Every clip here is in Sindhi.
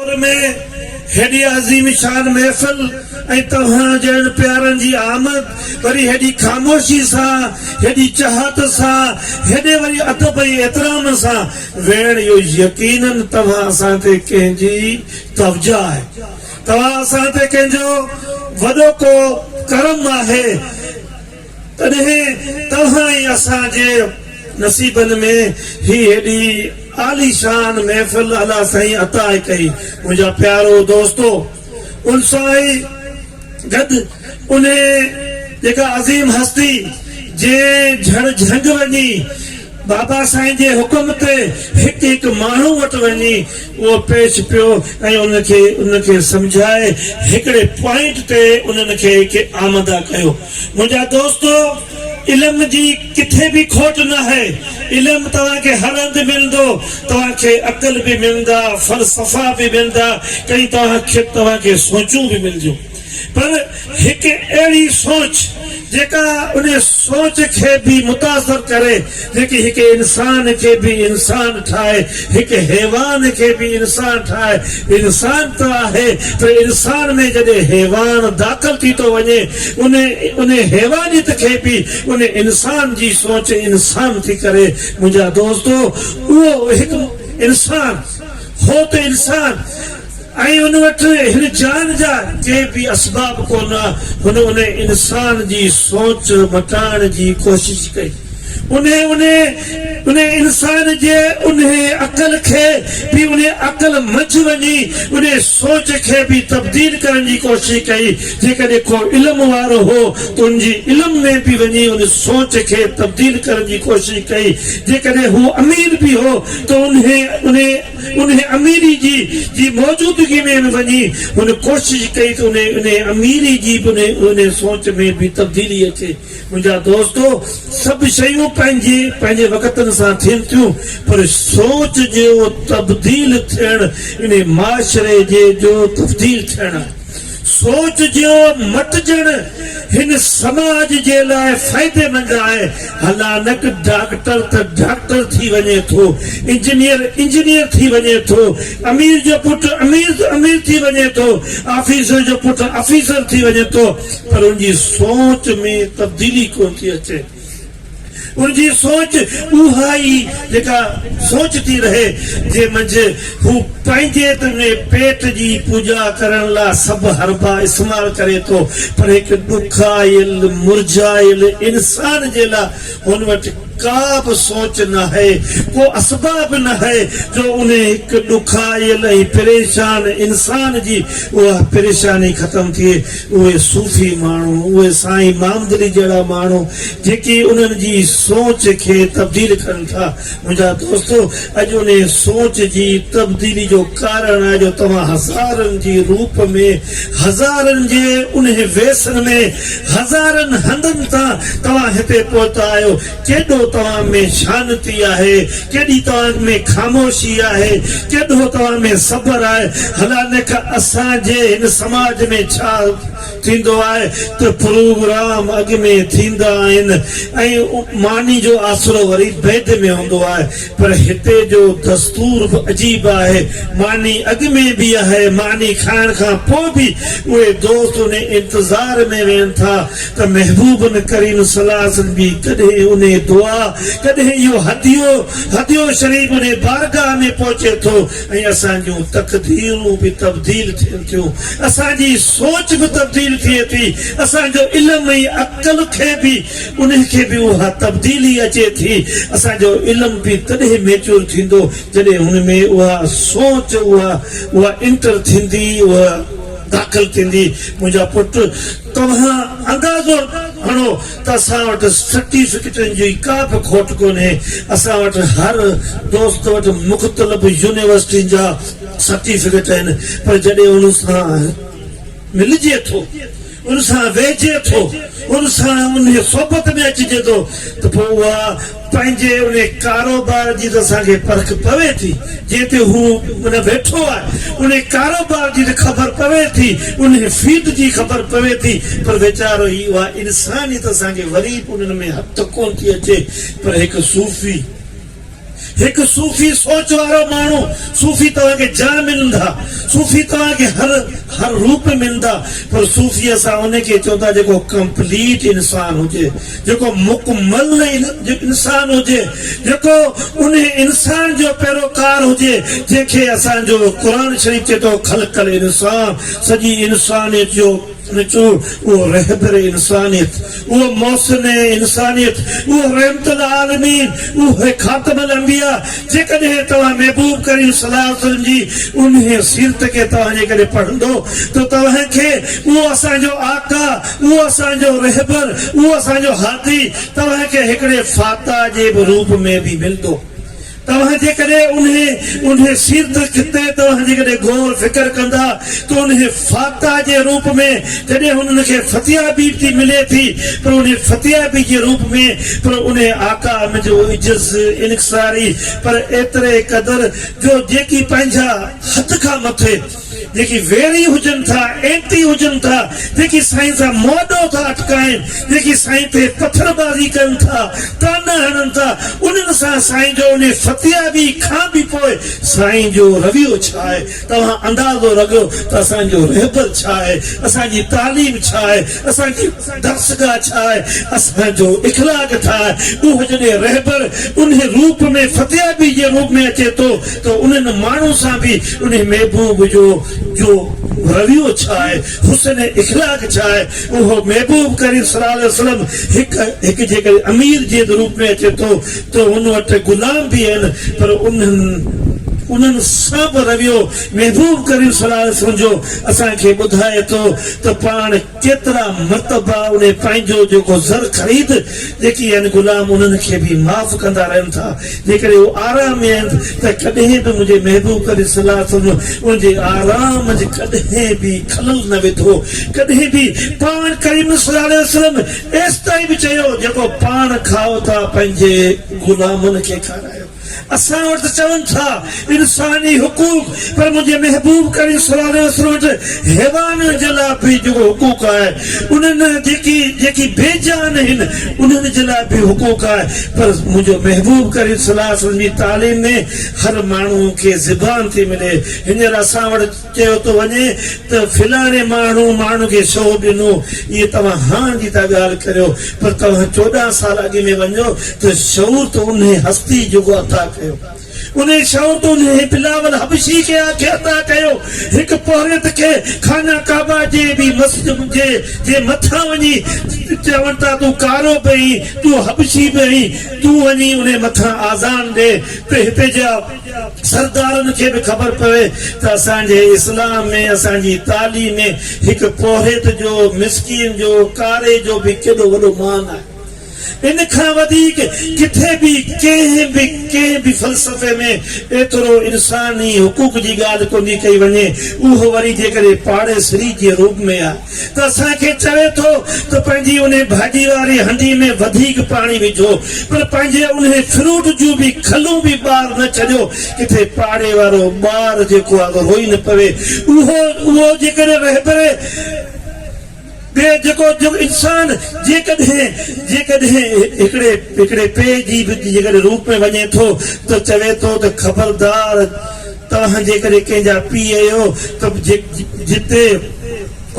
دور ۾ هيڏي عظيم شان محفل ۽ توهان جهڙن پيارن جي آمد وري هيڏي خاموشي سان هيڏي چاهت سان هيڏي وري ادب ۽ احترام سان ويهڻ اهو يقينن توهان اسان تي ڪنهن جي توجه آهي توهان اسان تي ڪنهن جو وڏو ڪو ڪرم آهي. تڏهن توهان ئي اسان جي نصيبن ۾ هي هيڏي عاليشان محفل الله سائين عطا ڪئي. منهنجا پيارو دوستو! ان سان ئي گڏ انهي جيڪا عظيم هستي جنهن جھڙ جھنگ وڃي بابا سائين جي حڪم تي هڪ هڪ ماڻهو وٽ وڃي اهو پيش پيو ۽ ان کي ان کي سمجهائي هڪڙي پوائنٽ تي انهن کي آمده ڪيو. منهنجا دوستو! علم جي ڪٿي به کوٽ ناهي. علم توهان کي هر هنڌ ملندو. توهان کي عقل به ملندا، فلسفا به ملندا، ڪئين توهان کي توهان کي سوچون به ملنديون. پر هڪ اهڙي سوچ جيڪا ان سوچ کي به متاثر ڪري، جيڪي هڪ انسان کي به انسان ٺاهي، هڪ حيوان کي به انسان ٺاهي. انسان ته آهي پر انسان ۾ جڏهن حيوان داخل ٿي ٿو وڃي، ان ان حيوانيت کي به ان انسان جي سوچ انسان ٿي ڪري. منهنجا دوستو! اهو هڪ انسان هو ته انسان ۽ ان وٽ هن جان جا ڪي به اسباب ڪونه ها. هن ان انسان جي سوچ مٽائڻ جي ڪوشش ڪئي. انهي انهي انهي انسان جي انهي عقل کي به انهي عقل منجهه وڃي انهي سوچ کي به تبديل ڪرڻ جي ڪوشش ڪئي. جيڪڏهن ڪو علم وارو هو ته ان جي علم ۾ به وڃي ان سوچ کي تبديل ڪرڻ جي ڪوشش ڪئي. جيڪڏهن هو امير به هو ته انهي انهي انهي اميري جي جي موجودگي ۾ به وڃي هن ڪوشش ڪئي ته انهي انهي اميري جي به انهي انهي سوچ ۾ به تبديلي اچي. منهنجا دوستو! سڀ شيون پنهنجي پنهنجي وقتن سان ٿين ٿيون پر سوچ جو تبديل ٿيڻ انهي معاشري جي جو تبديل ٿيڻ آهي. سوچ جو مٽجڻ هن سماج جي لاء فائديمند آهي. حالانڪ ڊاڪٽر ته ڊاڪٽر ٿي وڃي ٿو، انجنيئر انجنيئر ٿي وڃي ٿو، امير جو پٽ امير امير ٿي وڃي ٿو، آفيسر جو پٽ آفيسر ٿي وڃي ٿو پر ان جي سوچ ۾ تبديلي ڪونه ٿي اچي. ان جي سوچ اها ئي جيڪا سوچ ٿي رهي جنهن منجهه هو پنهنجي ته پيٽ جي پوڄا ڪرڻ لاء سڀ حربا استعمال ڪري ٿو پر هڪ ڏکايل مرجهايل انسان جي لاء هن وٽ ڪا به سوچ ناهي، ڪو اسباب ناهي جو انهي هڪ ڏکايل ۽ پريشان انسان جي اها پريشاني ختم ٿئي. اهي صوفي ماڻهو، اهي سائين مامدلي جهڙا ماڻهو جيڪي انهن جي سوچ کي تبديل ڪن ٿا. منهنجا دوستو! اڄ انهي سوچ جي تبديلي جو ڪارڻ آهي جو توهان هزارن جي روپ ۾، هزارن جي انهي ويسن ۾، هزارن هنڌن تان توهان هتي پهتا آهيو. ڪيڏو توهان ۾ شانتي آهي، ڪيڏي توهان ۾ خاموشي آهي، ڪيڏو توهان ۾ صبر آهي. حالانڪ اسان جي هن سماج ۾ ڇا ٿيندو آهي ته پروگرام اڳ ۾ ٿيندا آهن ۽ ماني جو آسرو وري بعد ۾ هوندو آهي پر هتي جو دستور به عجيب آهي ماني اڳ ۾ به آهي ماني کائڻ کان پوء به اهي دوست انهي انتظار ۾ ويهن ٿا ته محبوب ڪريم صلي الله عليه وسلم جي ڪڏهن انهي دعا ڪڏهن اهو هديو هديو شريف انهي بارگاهه ۾ پهچي ٿو ۽ اسان جون تقديرون به تبديل ٿين ٿيون، اسان جي سوچ به تبديل ٿئي ٿي، اسان جو علم ۽ عقل کي به انهي کي به اها تبديلي اچي ٿي، اسان جو علم به تڏهن ميچور ٿيندو جڏهن هن ۾ اها سوچ اها اها انٽر ٿيندي اها داخل ٿيندي. منهنجا پٽ توهان اندازو هڻو ته اسان وٽ سرٽيفڪيٽن جي ڪا به کوٽ ڪونهي، اسان وٽ هر دوست وٽ مختلف يونيورسٽين جا سرٽيفڪيٽ آهن پر جڏهن ان سان ملجي ٿو، ان سان ويهجي ٿو، ان سان انهي صحبت ۾ اچجي ٿو ته پوء اها پنهنجي انهي ڪاروبار جي ته اسان کي پرک پوي ٿي، جنهن تي هو من ويٺو آهي، انهي ڪاروبار جي ته خبر پوي ٿي، انهي فيلڊ جي خبر پوي ٿي، پر ويچارو هي اها انسانيت اسان کي وري به انهن ۾ هٿ ڪونه ٿي اچي، پر هڪ صوفي. هڪ صوفي سوچ وارو ماڻهو، صوفي توهان کي جام ملندا، صوفي توهان کي هر هر روپ ۾ ملندا، پر صوفي اسان ان کي چئون ٿا جيڪو ڪمپليٽ انسان هجي، جيڪو مڪمل انسان هجي، جيڪو انهي انسان جو پيروڪار هجي، جنهن کي اسان جو قرآن شريف چئي ٿو خلق الانسان، سڄي انسانيت جو نچوڙ، اهو رهبر انسانيت، اهو محسن انسانيت، اهو رحمت العالمين، اهو خاتم الانبياء، جيڪڏهن توهان محبوب ڪريم صلي الله عليه وسلم جي انهي سيرت کي توهان جيڪڏهن پڙهندو ته توهان کي اهو اسان جو آقا، اهو اسان جو رهبر، اهو اسان جو هادي توهان کي هڪڙي فاتح جي به روپ ۾ به ملندو. توهان جيڪڏهن انهي انهي سيرت تي توهان جيڪڏهن غور فڪر ڪندا ته انهي فاتح جي روپ ۾ جڏهن انهن کي فتحيابي به ٿي ملي ٿي پر انهي فتحيابي جي روپ ۾ پر انهي آقا جو عجز انڪساري پر ايتري قدر جو جيڪي پنهنجا حد کان مٿي جيڪي ويري هجن ٿا، اينٽي هجن ٿا، جيڪي سائين سان مهاڏو ٿا اٽڪائين، جيڪي سائين تي پٿر بازي ڪن ٿا، طعنا هڻن ٿا، انهن سان سائين جو انهي فتحيابي کان به پوء سائين جو رويو ڇا آهي؟ توهان اندازو لڳايو ته اسان جو رهبر ڇا آهي، اسان جي تعليم ڇا آهي، اسان جي درسگاهه ڇا آهي، اسان جو اخلاق ڇا آهي؟ اهو جڏهن رهبر انهي روپ ۾ فتحيابي جي روپ ۾ اچي ٿو ته انهن ماڻهن سان به انهي محبوب جو جو رويو ڇا آهي، حسن اخلاق ڇا آهي، اهو محبوب ڪريم صلي الله عليه وسلم هڪ هڪ جيڪڏهن امير جي روپ ۾ اچي ٿو ته ان وٽ غلام به آهن پر انهن انهن سان به رويو محبوب ڪريم صلي الله عليه وسلم جو اسان کي ٻڌائي ٿو ته پاڻ ڪيترا مرتبا انهي پنهنجو جيڪو زر خريد جيڪي آهن غلام انهن کي به معاف ڪندا رهن ٿا جيڪڏهن هو آرام ۾ آهن ته ڪڏهن به منهنجي محبوب ڪريم صلي الله عليه وسلم انهن جي آرام جي ڪڏهن به خلل نه وڌو ڪڏهن به پاڻ ڪريم صلي الله عليه وسلم ايستائين به چيو جيڪو پاڻ کائو ٿا پنهنجي غلامن کي کارايو. اسان وٽ ته چون ٿا انساني حقوق پر منهنجي محبوب ڪريم صلي الله عليه وسلم وٽ حيوانن جي لاء به جيڪو حقوق آهي انهن جيڪي جيڪي بي جان آهن انهن جي لاء به حقوق آهي پر منهنجو محبوب ڪريم صلي الله عليه وسلم جي تعليم ۾ هر ماڻهو کي زبان ٿي ملي هينئر اسان وٽ چيو ٿو وڃي ته فلاڻي ماڻهو ماڻهن کي شو ڏنو، اهي توهان هاڻ جي ٿا ڳالهه ڪريو، پر توهان 14 سال اڳ ۾ وڃو ته شعور ته انهي هستي جيڪو عطا ڪيو، انهي شعور ته انهي بلاول حبشي کي آکي عطا ڪيو، هڪ پورهيت کي خانه ڪعبه جي به مسجد جي جي مٿان وڃي چون ٿا تون ڪارو به آهين، تون حبشي به آهين، تون وڃي انهي مٿان آذان ڏي ته هتي جا. سردارن کي به خبر پوي ته اسان جي اسلام ۾ اسان جي تعليم ۾ هڪ پورهيت جو، مسڪين جو، ڪاري جو به ڪيڏو وڏو مان آهي. ان کان وڌيڪ ڪٿي به ڪنهن به ڪنهن به فلسفي ۾ ايترو انساني حقوق جي ڳالهه ڪونهي ڪئي وڃي اهو وري جيڪڏهن پاڙيسري جي روپ ۾ آهي. ته اسان کي چوي ٿو ته پنهنجي انهي ڀاڄي واري هنڊي ۾ وڌيڪ پاڻي وجهو پر پنهنجي انهي فروٽ جون به کلون به ٻاهر نه ڇڏيو ڪٿي پاڙي وارو ٻار جيڪو آهي روئي نه پوي اهو اهو جيڪڏهن رهبر ٻئي جيڪو جو انسان جيڪڏهن جيڪڏهن هڪڙي هڪڙي پيء جي به جيڪڏهن روپ ۾ وڃي ٿو ته چوي ٿو ته خبردار توهان جيڪڏهن ڪنهن جا پيء آهيو ته جتي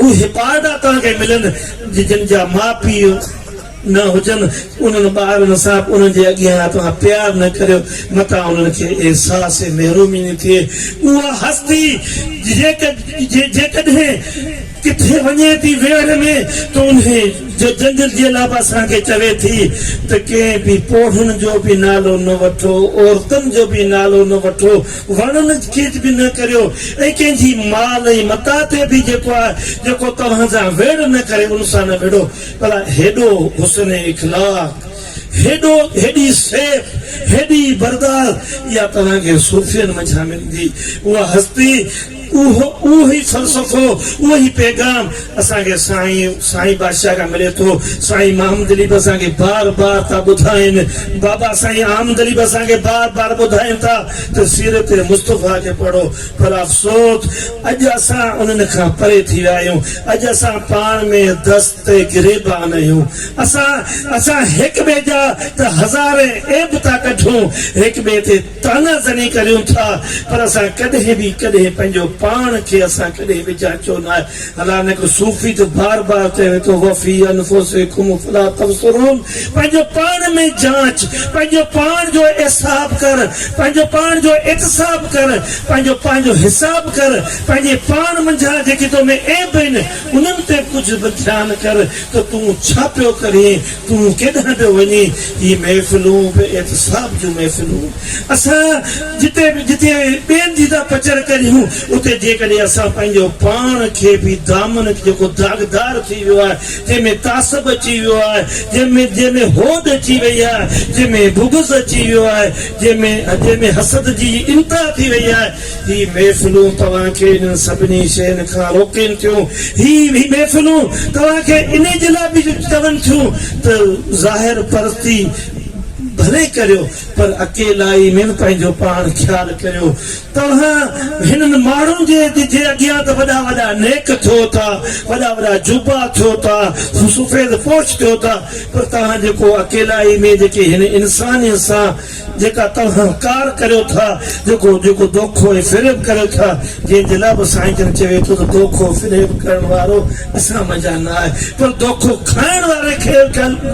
اهي ٻارڙا توهان کي ملن جن جا ماء پيء نه هجن انهن ٻارن سان به انهن جي اڳيان توهان پيار نه ڪريو متان انهن کي احساس محرومي نه ٿئي. اها هستي جيڪڏهن ڪٿي وڃي ٿي ويڙهه ۾ ته انهي جنگ جي لاء به اسان کي چوي ٿي ته ڪنهن به پوڙهن جو به نالو نه وٺو، عورتن جو به نالو نه وٺو، وڻن کي به نه ڪريو ۽ ڪنهن جي مال ۽ متاع تي به جيڪو آهي جيڪو توهان سان ويڙهه نه ڪري ان سان نه وڙهو. پر هيڏو حسن اخلاق، هيڏو هيڏي سيف، هيڏي برداشت اها توهان کي صوفين منجهان ملندي. اها هستي. اهو اهو ئي فلسفو، اهو ئي پيغام اسان کي سائين سائين بادشاهه کان ملي ٿو. سائين محمد علي به اسان کي بار بار ٿا ٻڌائين. بابا سائين احمد علي به اسان کي بار بار ٻڌائين ٿا ته سيرت مصطفيٰ کي پڙهو. پر افسوس اڄ اسان انهن کان پري ٿي ويا آهيون. اڄ اسان پاڻ ۾ دست گريبان آهيون. اسان اسان هڪ ٻئي جا ته هزارين عيب ٿا ڪڍون، هڪ ٻئي تي طعنه زني ڪريون ٿا پر اسان ڪڏهن به ڪڏهن پنهنجو پاڻ کي اسان ڪڏهن به جانچيو ناهي. حالانڪ صوفي ته بار بار چوي ٿو وفي انفسڪم فلا تبصرون پنهنجو پاڻ ۾ جانچ، پنهنجو پاڻ جو احساب ڪر، پنهنجو پاڻ جو احتساب ڪر، پنهنجو پنهنجو حساب ڪر، پنهنجي پاڻ منجهان جيڪي تو ۾ عيب آهن انهن تي به ڪجهه به ڌيان ڪر ته تون ڇا پيو ڪرين، تون ڪيڏانهن پيو وڃين؟ هي محفلون به احتساب جون محفلون. اسان جتي به جتي ٻين جي ٿا پچر ڪريون، اتي جيڪڏهن اسان پنهنجو پاڻ کي به دامن جيڪو داغدار ٿي ويو آهي، جنهن ۾ تعصب اچي ويو آهي، جنهن ۾ جنهن ۾ هوڏ اچي وئي آهي، جنهن ۾ بغض اچي ويو آهي، جنهن ۾ جنهن ۾ حسد جي انتها ٿي وئي آهي، هي محفلون توهان کي انهن سڀني شين کان روڪين ٿيون. هي محفلون توهان کي انهي جي لاء به چون ٿيون ته ظاهر پرستي ڀلي ڪريو پر اڪيلائي ۾ به پنهنجو پاڻ خيال ڪريو. توهان هنن ماڻهن جي جي اڳيان ته وڏا وڏا نيڪ ٿيو ٿا، وڏا وڏا جبا ٿيو ٿا، سفيد پوش ٿيو ٿا پر توهان جيڪو اڪيلائي ۾ جيڪي هن انسانيت سان جيڪا توهان ڪار ڪريو ٿا، جيڪو جيڪو دوکو ۽ فريب ڪريو ٿا، جنهن جي لاء به سائين جن چوي ٿو ته دوکو فريب ڪرڻ وارو اسان منجهان نه آهي، پر دوکو کائڻ واري کي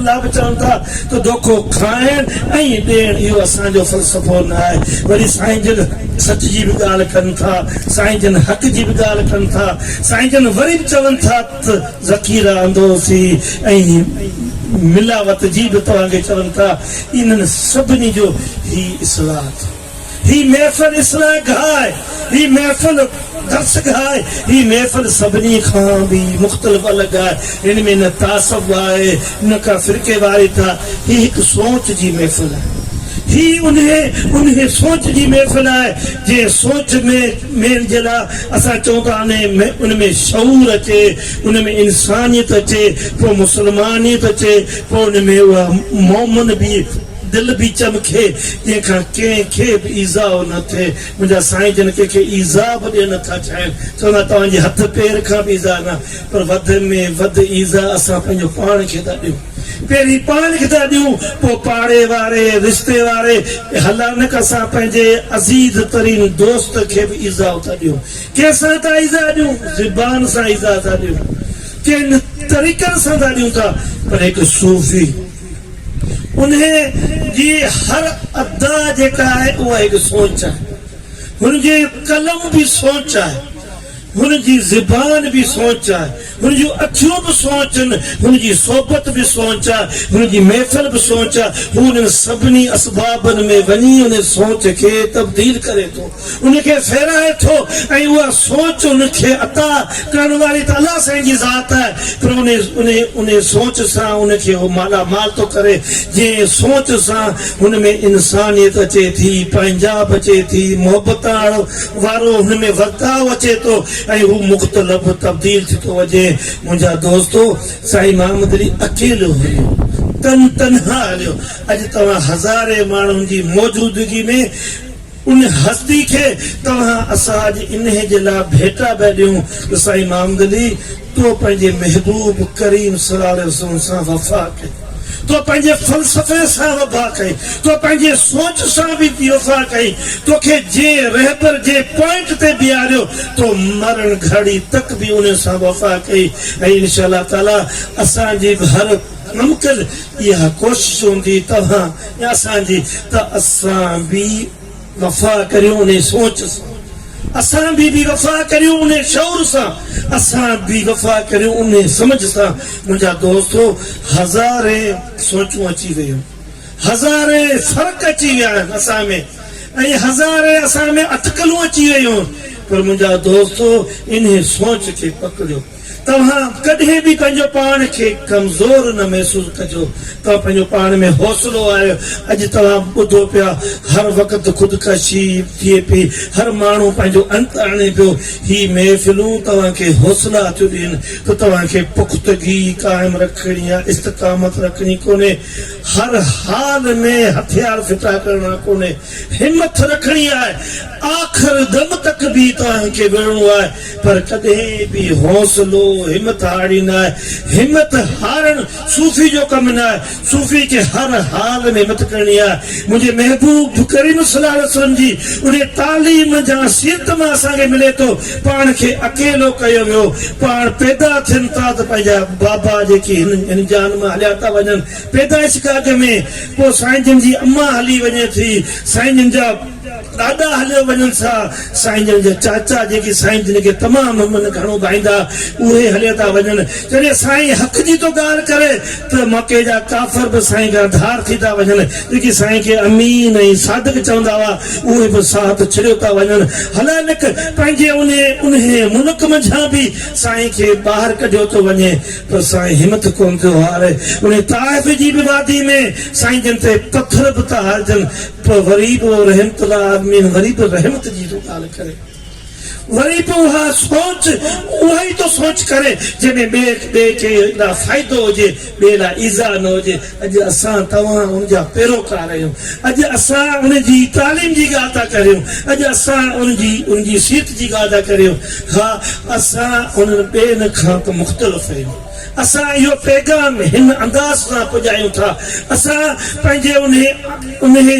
لاء به چون ٿا ته دوکو کائڻ ۽ ڏيڻ اهو اسان جو فلسفو نه آهي. وري سائين جن سچ جي به ڳالهه ڪن ٿا، سائين جن حق جي به ڳالهه ڪن ٿا، سائين جن وري به چون ٿا ته ذخيره اندوزي ۽ ملاوت جي به توهان کي چون ٿا، انهن سڀني جو هي اصلاح ٿيو. هي محفل اصلاح گاهه آهي، هي محفل درس گاهه آهي، هي محفل سڀني کان به مختلف الڳ آهي، هن ۾ نه تعصب آهي نه ڪا فرقيواريت آهي، هي هڪ سوچ جي محفل آهي، هي انهي سوچ جي محفل آهي جنهن سوچ ۾ ميل جي لاء اسان چئون ٿا ان ۾ شعور اچي، ان ۾ انسانيت اچي، پوء مسلمانيت اچي، پوء ان ۾ اها مومن به دل به چمڪي، جنهن کان ڪنهن کي به ايذاء نه ٿئي. منهنجا سائين جن ڪنهن کي ايذاء به ڏيڻ نٿا چاهين، چوندا توهان جي هٿ پير کان به ايذاء نه، پر وڌ ۾ وڌ ايذاء اسان پنهنجو پاڻ کي ٿا ڏيون. پهرين پاڻ کي ٿا ڏيون، پوء پاڙي واري، رشتي واري، حالانڪ اسان پنهنجي عزيز ترين دوست کي به ايذاء ٿا ڏيون. ڪنهن سان ٿا ايذاء ڏيون؟ زبان سان ايذاء ٿا ڏيون، ڪنهن طريقن سان ٿا ڏيون ٿا، پر هڪ صوفي انهي جي هر ادا جيڪا آهي اها هڪ سوچ آهي، هن جي قلم به سوچ آهي. هن جي زبان به سوچ آهي، هن جون اکيون به سوچ آهن، هن جي صحبت به سوچ آهي، هن جي محفل به سوچ آهي، هو انهن سڀني اسبابن ۾ وڃي ان سوچ کي تبديل ڪري ٿو، ان کي ڦيرائي ٿو ۽ اها سوچ ان کي عطا ڪرڻ واري ته الله سائين جي ذات آهي پر انهي سوچ سان ان کي هو مالا مال ٿو ڪري، جنهن سوچ سان هن ۾ انسانيت اچي ٿي، پنهنجائپ اچي ٿي، محبت وارو هن ۾ ورتاء اچي ٿو ۽ هو مختلف تبديل ٿي ٿو وڃي. منهنجا دوستو! سائين محمد علي اڪيلو هليو، تن تنها هليو. اڄ توهان هزارين ماڻهن جي موجودگي ۾ ان هستي کي توهان اسان اڄ انهي جي لاء ڀيٽا پيا ڏيون ته سائين محمد علي تو پنهنجي محبوب ڪريم صلي الله عليه وسلم سان وفا ڪئي. تو پنهنجي فلسفي سان وفا ڪئي، تو پنهنجي سوچ سان به وفا ڪئي، توکي جنهن رهبر جنهن پوائنٽ تي بيهاريو، تو مرڻ گهڙي تڪ به انهي سان وفا ڪئي ۽ انشاء الله تعاليٰ اسان جي به هر ممڪن اها ڪوشش هوندي توهان يا اسان جي ته اسان به وفا ڪريون انهي سوچ سان، اسان به به وفا ڪريون انهي شعور سان، اسان به وفا ڪريون انهي سمجهه سان. منهنجا دوستو هزارين سوچون اچي ويون، هزارين فرق اچي ويا آهن اسان ۾ ۽ هزارين اسان ۾ اٽڪلون اچي ويون پر منهنجا دوستو انهي سوچ کي پڪڙيو. توهان ڪڏهن به پنهنجو پاڻ کي ڪمزور نه محسوس ڪجو. توهان پنهنجو پاڻ ۾ حوصلو آهيو. اڄ توهان ٻڌو پيا هر وقت خودڪشي ٿئي پئي، هر ماڻهو پنهنجو انت آڻي پيو. هي محفلون توهان کي حوصلا ٿيون ڏين ته توهان کي پختگي قائم رکڻي آهي، استقامت رکڻي ڪونهي، هر حال ۾ هٿيار ڦٽا ڪرڻا ڪونهي، همٿ رکڻي آهي، آخر دم تڪ به توهان کي وڙهڻو آهي. پر ڪڏهن به حوصلو، همت هارڻي ناهي. همت هارڻ صوفي جو ڪم ناهي. صوفي کي هر حال ۾ همت ڪرڻي آهي. منهنجي محبوب ڪريم صلي الله عليه وسلم جي انهي تعليم جا سيرت مان اسان کي ملي ٿو. پاڻ کي اڪيلو ڪيو ويو. پاڻ پيدا ٿين ٿا ته پنهنجا بابا جيڪي هن جهان مان هليا ٿا وڃن پيدائش کان اڳ ۾، پوء سائين جن جي امان هلي وڃي ٿي، سائين جن جا. ڏاڏا هليو وڃن سا سائين جن جا چاچا جيڪي سائين جن کي تمام من گهڻو ڀائيندا اهي هليا ٿا وڃن. جڏهن سائين حق جي ٿو ڳالهه ڪري ته مڪي جا ڪافر به سائين کان ڌار ٿي ٿا وڃن. جيڪي سائين کي امين ۽ صادق چوندا هئا اهي به ساٿ ڇڏيو ٿا وڃن. حلانڪ پنهنجي انهي انهي ملڪ منجهان به سائين کي ٻاهر ڪڍيو ٿو وڃي. پر سائين همٿ ڪونه ٿيو هاري. انهي طائف جي به وادي ۾ سائين جن تي پٿر به ٿا هارجن. پر وري به اهو رحمت العالمين وري به رحمت جي ٿو ڳالهه ڪري. وري به اها سوچ اها ئي ٿو سوچ ڪري جنهن ۾ ٻئي ٻئي کي لاء فائدو هجي، ٻئي لاء ايذاء نه هجي. اڄ اسان توهان ان جا پيروڪار آهيون. اڄ اسان ان جي تعليم جي ڳالهه ٿا ڪريون. اڄ اسان ان جي ان جي سيرت جي ڳالهه ٿا ڪريون. ها اسان انهن ٻين کان ته مختلف آهيون. اسان اهو پيغام هن انداز سان پڄايون ٿا. اسان پنهنجي انهي انهي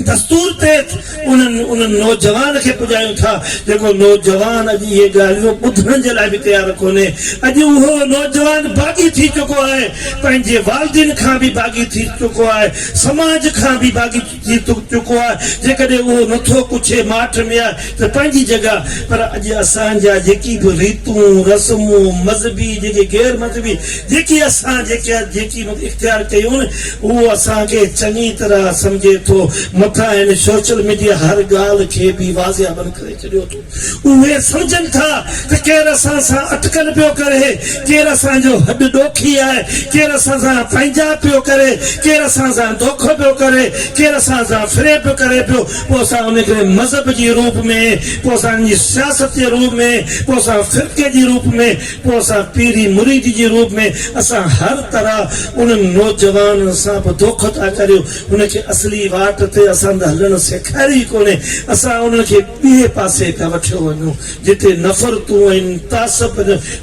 دستور تحت انهن انهن نوجوان کي پڄايون ٿا جيڪو نوجوان اڄ اهي ڳالهيون ٻڌڻ جي لاء به تيار ڪونهي. اڄ اهو نوجوان باغي ٿي چڪو آهي، پنهنجي والدين کان به باغي ٿي چڪو آهي، سماج کان به باغي ٿي چڪو آهي، جيڪڏهن اهو نٿو پڇي ماٺ ۾ آهي ته پنهنجي جڳهه، پر اڄ اسان جا جيڪي به ريتون رسمون مذهبي جيڪي غير مذهبي جيڪي اسان جيڪي جيڪي اختيار ڪيون اهو اسان کي چڱي طرح سمجهي ٿو، مٿان هن سوشل ميڊيا هر ڳالهه کي به واضح بن ڪري ڇڏيو ٿو. اهي سمجهن ٿا ته ڪير اسان سان اٽڪل پيو ڪري، ڪير اسان جو هڏ ڏوکي آهي، ڪير اسان سان پنهنجا پيو ڪري، ڪير اسان سان دوکو پيو ڪري، ڪير اسان سان فريب پيو ڪري پيو، پوء اسان ان کي مذهب جي روپ ۾، پوء اسان جي سياست جي روپ ۾، پوء اسان فرقي جي روپ ۾، پوء اسان پيري مريدي جي روپ ۾، اسان هر طرح انهن نوجوانن سان به دوکو ٿا ڪريون، ان کي اصلي واٽ تي اسان ته هلڻ سيکاريو ئي ڪونهي، اسان انهن کي ٻئي پاسي پيا وٺيو وڃون، جتي نفرتون ۽ تعصب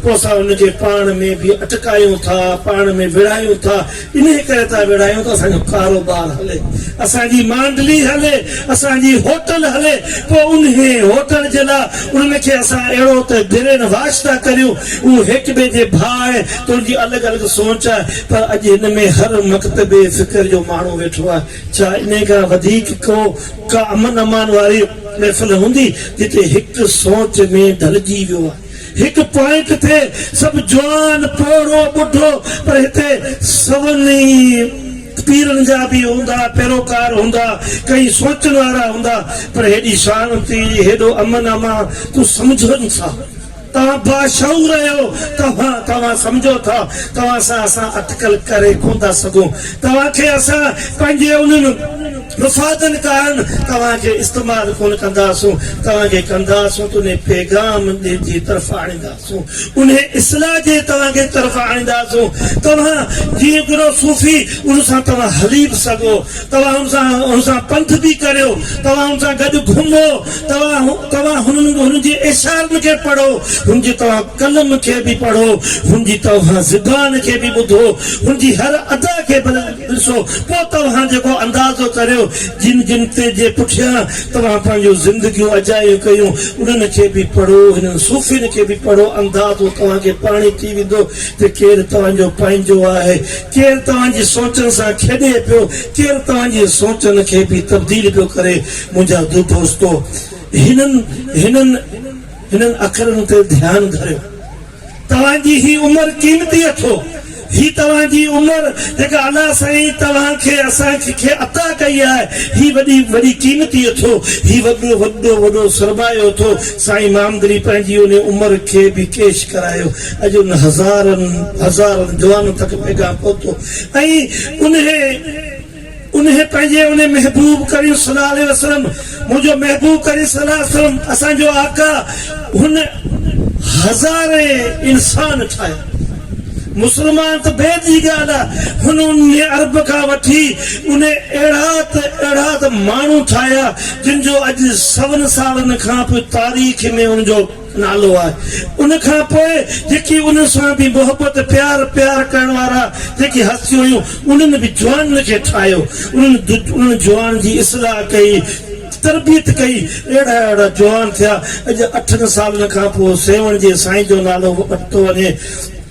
پوء اسان انهن کي پاڻ ۾ به اٽڪايون ٿا، پاڻ ۾ وڙهايون ٿا، انهيء ڪري ٿا وڙهايون ته اسان جو ڪاروبار هلي، اسان جي مانڊلي هلي، اسان جي هوٽل هلي، پوء انهيء هوٽل جي لاء انهن کي اسان اهڙو ته برين واش ٿا ڪريون، اهو هڪ ٻئي جي ڀاء آهي ته ان جي الڳ الڳ سوچ آهي، پر اڄ هن ۾ هر مڪتب فڪر جو ماڻهو ويٺو آهي، ڇا انهيء کان وڌيڪ ڪو ڪا امن امان واري محفل هوندي جتي هڪ سوچ ۾ ڍلجي ويو آهي. هڪ پوائنٽ تي سڀ جوان، پوڙهو، ٻڍو پر هتي سون ئي پيرن جا به هوندا، پيروڪار هوندا، ڪئين سوچن وارا هوندا پر هيڏي شانتي، هيڏو امن امان تون سمجهن ڇا؟ توهان باشعور آهيو، توهان توهان سمجهو ٿا، توهان سان اسان اٽڪل ڪري ڪونه ٿا سگهون، توهان کي اسان پنهنجي انهن مفادن ڪارڻ توهان کي استعمال ڪونه ڪنداسون، توهان کي ڪنداسون ته انهي پيغام جي طرف آڻينداسون، انهي اصلاح جي توهان کي طرف آڻينداسون، توهان جيئن هڪڙو صوفي ان سان توهان هلي به سگهو، توهان ان سان ان سان پنڌ به ڪريو، توهان ان سان گڏ گهمو، توهان توهان هنن هن جي اشارن کي پڙهو، هن جي توهان قلم کي به پڙهو، هن جي توهان زبان کي به ٻڌو، هن جي هر ادا کي به ڏسو، پوء توهان جيڪو اندازو ڪريو، جن جن تي جي پٺيان توهان پنهنجون زندگيون اجايون ڪيون، انهن کي به پڙهو، هنن صوفين کي به پڙهو، اندازو توهان کي پاڻهي ٿي ويندو ته ڪير توهان جو پنهنجو آهي، ڪير توهان جي سوچن سان کيڏي پيو، ڪير توهان جي سوچن کي به تبديل پيو ڪري. منهنجا دوستو! هنن هنن هنن اکرن تي ڌيان ڌريو. توهان جي هي عمر قيمتي اٿو. هي توهان جي عمر جيڪا الله سائين توهان کي اسان کي عطا ڪئي آهي هي وڏي وڏي قيمتي اٿو هي وڏو وڏو وڏو سرمايو اٿو سائين مامدري پنهنجي ان عمر کي به ڪيش ڪرايو اڄ ان هزارن هزارن جوانن تڪ پيغام پهتو ۽ انهي انهي پنهنجي انهي محبوب ڪريم صلي الله عليه وسلم منهنجو محبوب ڪريم صلي الله عليه وسلم اسان جو آقا هن هزارين انسان ٺاهيا مسلمان ته بيد جي ڳالهه آهي هن انهي عرب کان وٺي انهي اهڙا ته اهڙا ته ماڻهو ٺاهيا جن جو اڄ سون سالن کان پوء تاريخ ۾ ان جو نالو آهي. ان کان پوء جيڪي انهن سان به محبت پيار پيار ڪرڻ وارا جيڪي هستيون هيون انهن به جوانن کي ٺاهيو انهن انهن جوانن جي اصلاح ڪئي تربيت ڪئي اهڙا اهڙا جوان ٿيا اڄ اٺن سالن کان پوء سيوهڻ جي سائين جو نالو ورتو وڃي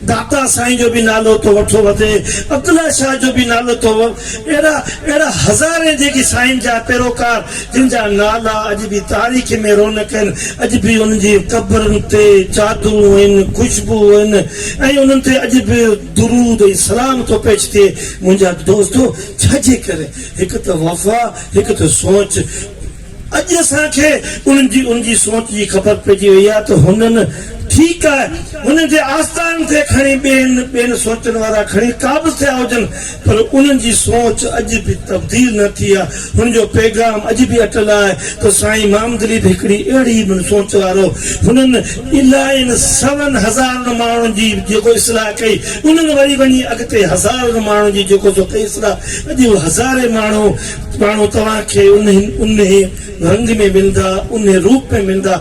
داتا سائين جو به نالو ٿو وٺو وڌي، عبدالله شاهه جو به نالو ٿو اهڙا اهڙا هزارين جيڪي سائين جا پيروڪار جن جا نالا اڄ به تاريخ ۾ رونق آهن اڄ به انهن جي قبرن تي چادرون آهن خوشبو آهن ۽ انهن تي اڄ به درود ۽ سلام ٿو پيش ٿئي منهنجا دوستو ڇا جي ڪري هڪ ته وفا هڪ ته سوچ اڄ اسان کي انهن جي ان جي سوچ جي خبر پئجي وئي آهي ته هنن ٺيڪ آهي هنن جي آستانن تي کڻي ٻين ٻين سوچن وارا کڻي قابض ٿيا هجن پر انهن جي سوچ اڄ به تبديل نه ٿي آهي هن جو پيغام اڄ به اٽل آهي ته سائين مامدلي به هڪڙي اهڙي سوچ وارو هنن الائين سون هزارن ماڻهن جي جيڪو اصلاح ڪئي انهن وري وڃي اڳتي هزارن ماڻهن جي جيڪو سو ڪئي اصلاح اڄ اهي هزارين ماڻهو ماڻهو توهان کي انهي رنگ ۾ ملندا، انهي روپ ۾ ملندا،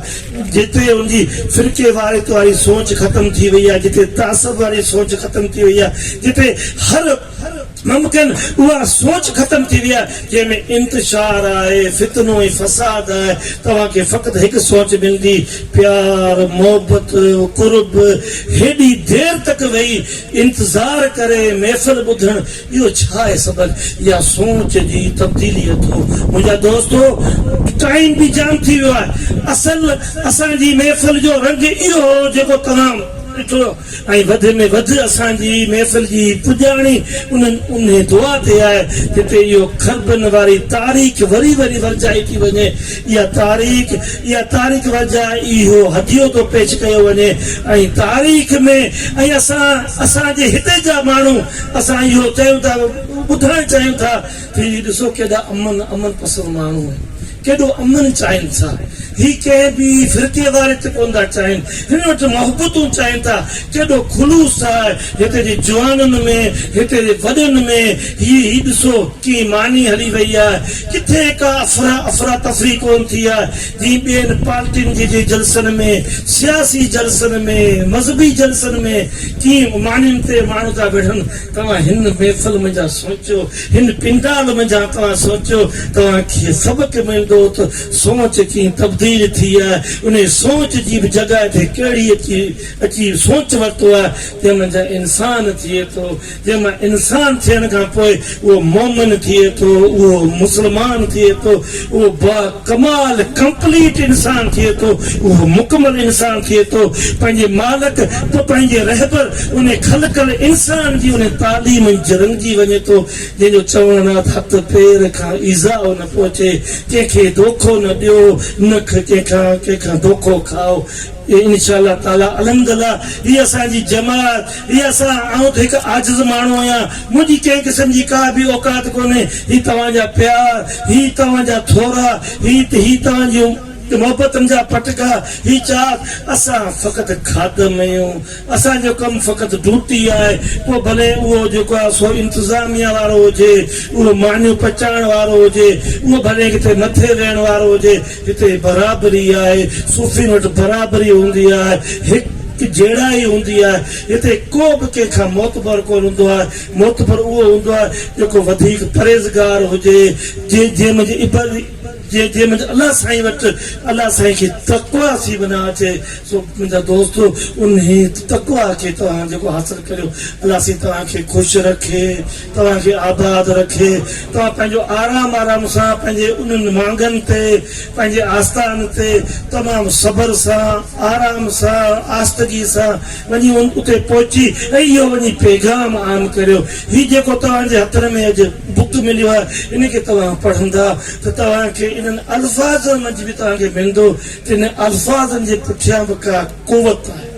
جتي ان جي فرقي واريت واري سوچ ختم ٿي وئي آهي، جتي تعصب واري سوچ ختم ٿي وئي آهي، جتي هر ممڪن اها سوچ ختم ٿي وئي آهي، جنهن ۾ انتشار آهي، فتنو ۽ فساد آهي، توهان کي فقط هڪ سوچ ملندي، پيار، محبت، قرب، هيڏي دير تڪ ويهي انتظار ڪري محفل ٻڌڻ، اهو ڇا آهي سبق يا سوچ جي تبديلي اٿو منهنجا دوستو ٽائيم به جام ٿي ويو آهي اصل اسان جي محفل جو رنگ اهو هو جيڪو توهان ڏٺو ۽ وڌ ۾ وڌ اسان جي محفل جي پڄاڻي انهن انهي دعا تي آهي جتي اهو کربن واري تاريخ وري وري ورجائي ٿي وڃي اها تاريخ اها تاريخ ورجائي اهو هديو ٿو پيش ڪيو وڃي ۽ تاريخ ۾ ۽ اسان اسان جي هتي جا ماڻهو اسان اهو چاهيون ٿا، ٻڌائڻ چاهيون ٿا ته هي ڏسو ڪيڏا امن امن پسند ماڻهو آهن، ڪيڏو امن چاهين ٿا، هي ڪنهن به فرقي واريت ڪونه ٿا چاهين، هنن وٽ محبتون چاهين ٿا، ڪيڏو خلوص آهي هتي جي جوانن ۾، هتي جي وڏن ۾، هي هي ڏسو ڪيئن ماني هلي وئي آهي، ڪٿي ڪا افرا افرا تفري ڪونه ٿي آهي، جيئن ٻين پارٽين جي جي جلسن ۾، سياسي جلسن ۾، مذهبي جلسن ۾. ڪيئن مانين تي ماڻهو ٿا وڙهن، توهان هن محفل منجهان سوچيو، هن پنڊال منجهان توهان سوچيو، توهان کي سبق ملندو ته سوچ ڪيئن تبديل ٿي آهي، انهي سوچ جي به جڳهه تي ڪهڙي اچي اچي سوچ ورتو آهي، جنهن منجهان انسان ٿئي ٿو، جنهن مان انسان ٿيڻ کان پوء اهو مومن ٿئي ٿو، اهو مسلمان ٿئي ٿو، اهو باڪمال، Complete، انسان ٿئي ٿو، اهو مڪمل انسان ٿئي ٿو، پنهنجي مالڪ ته پنهنجي رهبر انهي خلقل انسان جي انهي تعليم ۾ رڱجي وڃي ٿو، جنهن جو چوڻ آهي ته هٿ پير کان ايذاء نه پهچي، ڪنهن کي دوکو نه ڏيو، نه ڪنهن کان ڪنهن کان دوکو کائو. انشاء الله تعالي الحمدلله هي اسان جي جماعت هي اسان آئون ته هڪ عاجز ماڻهو آهيان منهنجي ڪنهن قسم جي ڪا به اوقات ڪونهي هي توهان جا پيار هي توهان جا ٿورا هي هي توهان جون محبتن جا پٽڪا هي چاهت اسان فقط خادم آهيون اسان جو ڪم فقط ڊيوٽي آهي پوء ڀلي اهو جيڪو آهي سو انتظاميا وارو هجي اهو مانيون پچائڻ وارو هجي اهو ڀلي ڪٿي مٿي ويهڻ وارو هجي هتي برابري آهي، صوفين وٽ برابري هوندي آهي، هڪ جهڙائي هوندي آهي، هتي ڪو به ڪنهن کان معتبر ڪونه هوندو آهي، معتبر اهو هوندو آهي جيڪو وڌيڪ پرهيزگار هجي، جنهن منجهه جي جنهن منجهه الله سائين وٽ الله سائين کي تقويٰ نصيب نه اچي سو منهنجا دوستو انهي تقويٰ کي توهان جيڪو حاصل ڪريو الله سائين توهان کي خوش رکي توهان کي آباد رکي توهان پنهنجو آرام آرام سان پنهنجي انهن مانگن تي پنهنجي آستان تي تمام صبر سان آرام سان آستگي سان وڃي اتي پهچي ۽ اهو وڃي پيغام عام ڪريو. هي جيڪو توهان جي هٿن ۾ اڄ بڪ مليو آهي، ان کي توهان پڙهندا ته توهان کي انهن الفاظن منجهه به توهان کي ملندو ته انهن الفاظن جي پٺيان به ڪا قوت آهي،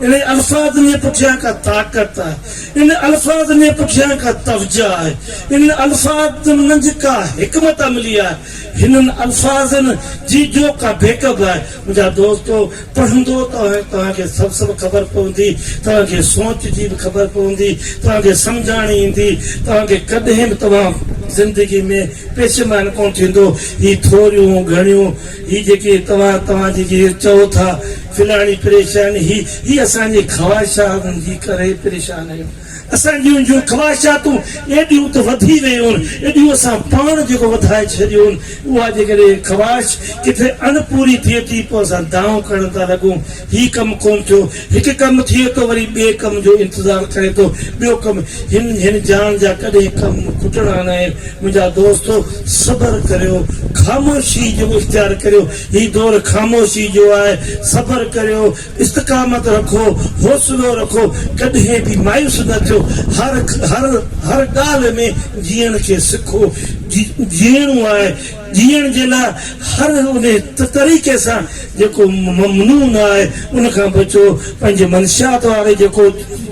انهن الفاظن جي پٺيان ڪا طاقت آهي، انهن الفاظن جي پٺيان ڪا توجه آهي، انهن الفاظن منجهه ڪا حڪمت عملي آهي، هنن الفاظن جي جو ڪا بيڪ اپ آهي. منهنجا دوستو! پڙهندو ته توهان کي سڀ سڀ خبر پوندي، توهان کي سوچ جي به خبر پوندي، توهان کي سمجهاڻي ايندي، توهان کي ڪڏهن به توهان زندگي ۾ پيشمان ڪونه ٿيندو. هي ٿوريون گهڻيون هي جيڪي توهان توهان جيڪي چئو ٿا فلاڻي پريشاني هي هي اسان جي خواهشاتن جي ڪري پريشان آهيون. اسان جون جون خواهشاتون ايڏيون ته وڌي ويون آهن، ايڏيون اسان پاڻ جيڪو وڌائي ڇڏيون آهن، اها جيڪڏهن خواهش ڪٿي اڻ پوري ٿئي ٿي پوء اسان دانهون ڪرڻ ٿا لڳون، هي ڪم ڪونه ٿيو، هڪ ڪم ٿئي ٿو وري ٻئي ڪم جو انتظار ڪري ٿو، ٻيو ڪم، هن هن جان جا ڪڏهن ڪم کٽڻا ناهن، منهنجا دوستو صبر ڪريو، خاموشي جو اختيار ڪريو، هي دور خاموشي جو آهي، صبر ڪريو، استقامت رکو، حوصلو رکو، ڪڏهن به مايوس نه ٿيو، هر هر هر ڳالهه ۾ جيئڻ کي سکو، جيئڻو آهي، جيئڻ جي لاء هر انهي طريقي سان جيڪو ممنوع نه آهي ان کان بچو، پنهنجي منشيات واري جيڪو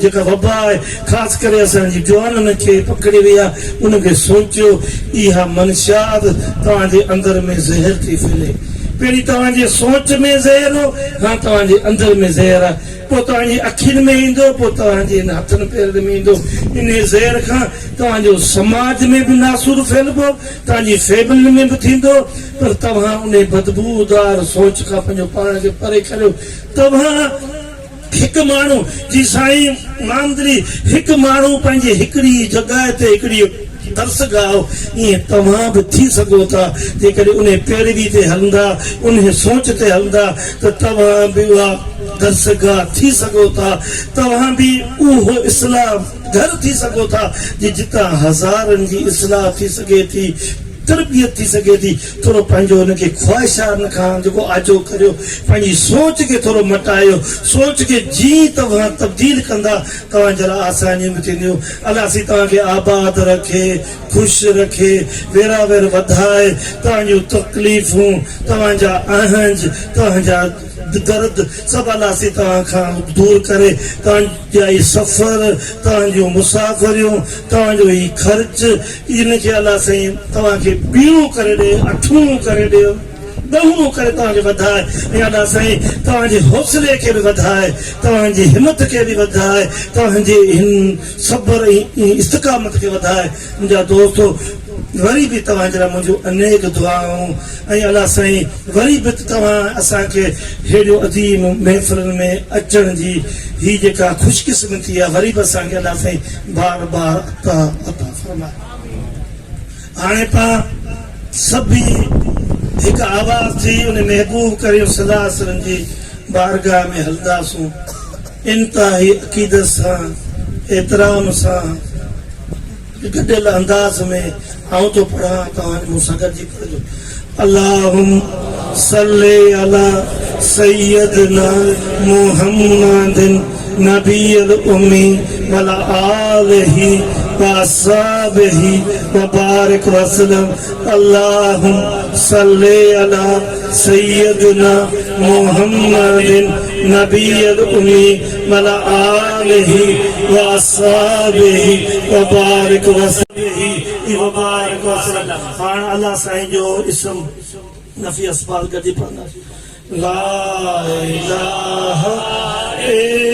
جيڪا وبا آهي خاص ڪري اسان جي جوانن کي پڪڙي وئي آهي ان کي سوچيو اها منشيات توهان جي اندر ۾ زهر ٿي ڦهلي. پهرين توهان جي سوچ ۾ زهر هو، هاڻ توهان جي اندر ۾ زهر آهي. پوء توهان جي اکين ۾ ايندو، پوء توهان جي هن هٿن پيرن ۾ ايندو. انهيء زهر کان توهان جو سماج ۾ به ناسور ڦهلبو، توهان جي فيملين ۾ به ٿيندو، پر توهان انهيء بدبودار سوچ کان پنهنجو پاڻ کي پري ڪريو. توهان هڪ ماڻهو، جي سائين مامدڙي، هڪ ماڻهو پنهنجي هڪڙي جڳهه تي هڪڙي درسگاهه، ائين توهان به ٿي سگهو ٿا، جيڪڏهن انهي پيروي تي هلندا، انهي سوچ تي هلندا ته توهان به اها درسگاهه ٿي سگهو ٿا، توهان به اهو اصلاح گهر ٿي سگهو ٿا، جي جتان هزارن جي اصلاح ٿي سگهي ٿي. تربيت ٿي سگهي ٿي، ٿورو پنهنجو ان کي خواهشات کان جيڪو آجو ڪريو، پنهنجي سوچ کي ٿورو مٽايو، سوچ کي جيئن توهان تبديل ڪندا توهان جي لاء آسانيون به ٿينديون. الله سائين توهان کي آباد رکي، خوش رکي، ويرا وير وڌائي، توهان جون تڪليفون، توهان جا اهنج، توهان جا درد سڀ الله سائين توهان کان دور ڪري، توهان جا هي سفر، توهان جون مسافريون، توهان جو هي خرچ، ان کي الله سائين توهان کي ٻيڻو ڪري ڏي، اٺوڻو ڪري ڏي، ڏهوڻو ڪري توهان کي وڌائي ۽ الله سائين توهان جي حوصلي کي به وڌائي، توهان جي همت کي به وڌائي، توهان جي هن صبر ۽ استقامت کي وڌائي. منهنجا دوستو وري به توهان جي لاء منهنجون انيڪ دعائون ۽ الله سائين وري به توهان اسان کي ههڙيون عظيم محفلن ۾ اچڻ جي هي جيڪا خوش قسمتي آهي وري به اسان کي الله سائين بار بار عطا عطا فرمائي. هاڻي پاڻ سڀ ئي هڪ آواز ٿي ان محبوب ڪريم صلي الله عليه وسلم جي بارگاهه ۾ هلنداسون انتهائي عقيدت سان احترام سان گڏيل انداز ۾ آئون ٿو پڙهان توهان مون سان گڏجي پڙهجو اللهم صل علي سيدنا محمد نبي الامي وعلي آله واصحابه وبارك وسلم اللهم صل علي سيدنا محمد نبي الامي وعلي آله واصحابه وبارك وسلم هاڻ الله سائين جو اسم نفي اسفال گڏجي پڙهنداسين لا اله الا.